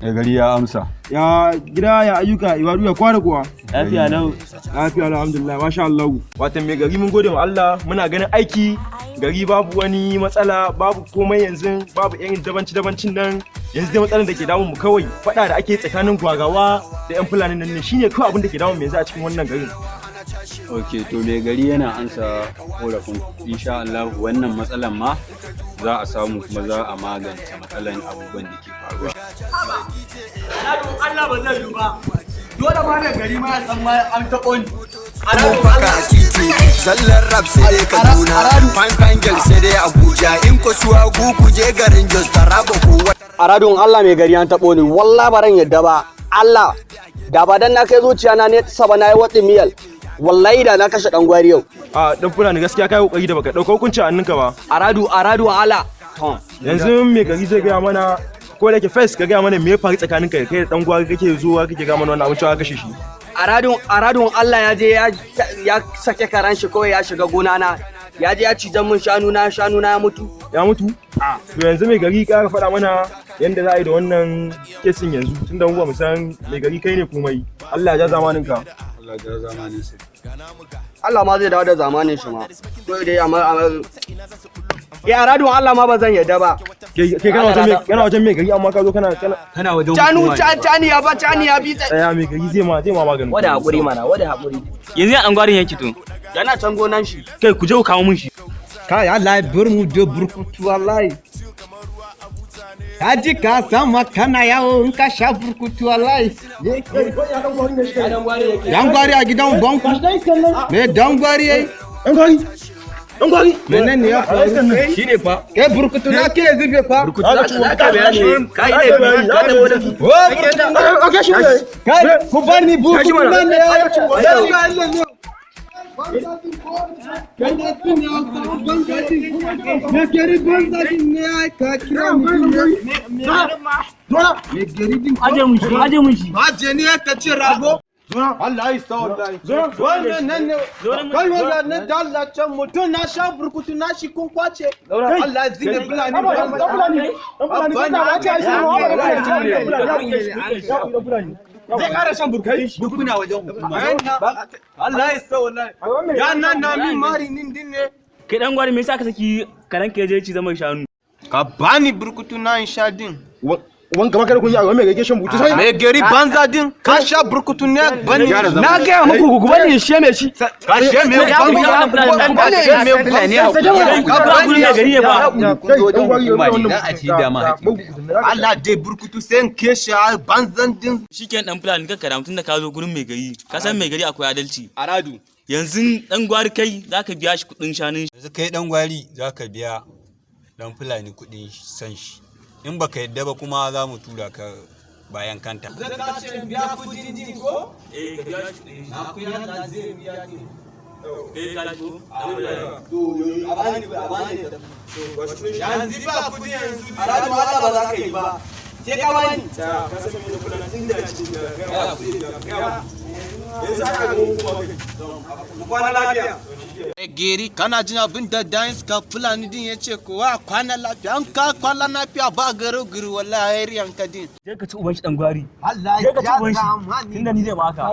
Mai gari ya amsa. Ya gida, ya ayyuka, ibadu, ya kwana kuwa? Lafiya lau. Lafiya, alhamdulillah, masha Allah. Watan mai gari, mun gode wa Allah, muna ganin aiki gari, babu wani matsala, babu komai yanzu, babu irin dabanci dabancin nan. Yanzu dai matsalar da ke damun mu kawai fada da ake tsakanin gwagawa da yan Fulani nan ne, shine kawai abin da ke damun mu yanzu a cikin wannan garin. Ok, to mai gari yana ansa korafin. Insha Allah wannan matsalan ma za a samu kuma za a magance matsalan abubuwan da ke faruwa. Allah ba zai yi ba. Dole ma da gari ma ya san ma an taɓo ni. Baka a titi zallar rap sai dai Kaduna, fine fine girl sai dai Abuja, in ko suwa ku je garin Jos, Taraba ko wata. A radon Allah, mai gari, an taɓo ni, wallah baran yadda ba. Allah da ba dan na kai zuciya na ne saba na yi watsin miyal. Wallahi da na kashe dan gwari yau. A dan Fulani, gaskiya kai kokari da baka dauka hukunci a hannunka ba. Aradu, aradu Allah. Yanzu mai gari zai gaya mana, ko da ke first ka gaya mana me ya faru tsakanin kai da dan gwari, kake zuwa kake gaya mana wannan abin cewa kashe shi. Aradun, aradun Allah, ya je ya sake karan shi kawai ya shiga gona na. Ya je ya cijan mun shanu na, shanu na ya mutu. Ya mutu. To yanzu mai gari ka faɗa mana yanda za a yi da wannan case ɗin yanzu, tunda mu ba mu san mai gari kai ne komai. Allah ya ja zamanin ka. Allah ya zamanin sa. Allah ma zai dawo da zamanin shi ma. To dai amma ya aradun Allah ma ba zan yadda ba. Ke kana wajen mai gari, amma ka zo kana Kana wajen Canu cani ya ba cani ya bi. Tsaya, mai gari zai ma maganin. Wada hakuri mana, wada hakuri. Yanzu ya dan gwarin yake to? Yana can gonan shi. Kai, ku je ku kawo mun shi. Kai, Allah ya bar mu da burkutu wallahi. Ka ji ka sama kana yawo in ka sha burkutu wallahi. Dan gwari a gidan banku. Me dan gwari yayi? Dan gwari, dan gwari. Menene ya faru? Shine fa. Kai, burkutu na ke zube fa. Za ka bayani. Kai ne ka da wani. Oh, burkutu na. Kai, ku bar ni, burkutu na ne ya. Me gari banza din ne ya ka kira mutum ne. Me gari din. Aje mun shi, aje mun shi. Aje ni ya ka ce rago. Allah ya sa wallahi. Wannan nan ne. Kai, wannan nan da Allah can mutum na sha burkutu na shi kun kwace. Allah ya zine Fulani. Dan Fulani, kai da wace ai shi ne. Zai kara shan burkutu. Dukuna wajen hukuma. Allah ya sa wallahi. Ya nan na min mari nin din ne. Kai dan gwari, me yasa ka saki karan ka je ci zaman shanu? Ka bani burkutu na in sha din. Wanka maka da kun yi a mai gari shan butu sai. Me gari banza din ka sha burkutu ne bani. Na gaya muku ku bani shi me shi. Ka she me banza. Ka she me banza. Ka ba gurin mai gari ne ba. Kai, dan gwari, hukuma ne, dan a ci dama haƙi. Allah dai burkutu sai in keshe a banzan din. Shikenan dan Fulani, kakka damu, tunda ka zo gurin mai gari. Ka san mai gari akwai adalci. Aradu. Yanzu dan gwari, kai zaka biya shi kudin shanun shi. Yanzu kai dan gwari za ka biya dan Fulani kuɗin san shi. In baka yadda ba kuma za mu tura ka bayan kanta. Zaka ce biya kudin din ko? Eh, ka biya shi kudin shi. Akwai Allah zai biya din. Kai ka ji ko? Dan Fulani. To a bani, a bani. Yanzu ba kudi yanzu. Aradu Allah ba za ka yi ba. Sai ka bani. Ka san me da Fulani tun da cikin yanzu aka ga hukuma kai. Mu kwana lafiya. Geri, kana jin abin da dan ka Fulani din ya ce kowa kwana lafiya, an ka kwana lafiya ba garo gari wallahi hariyan ka din. Je ka ci uban shi, dan gwari. Allah Je ka ci uban shi. Tunda ni zai baka.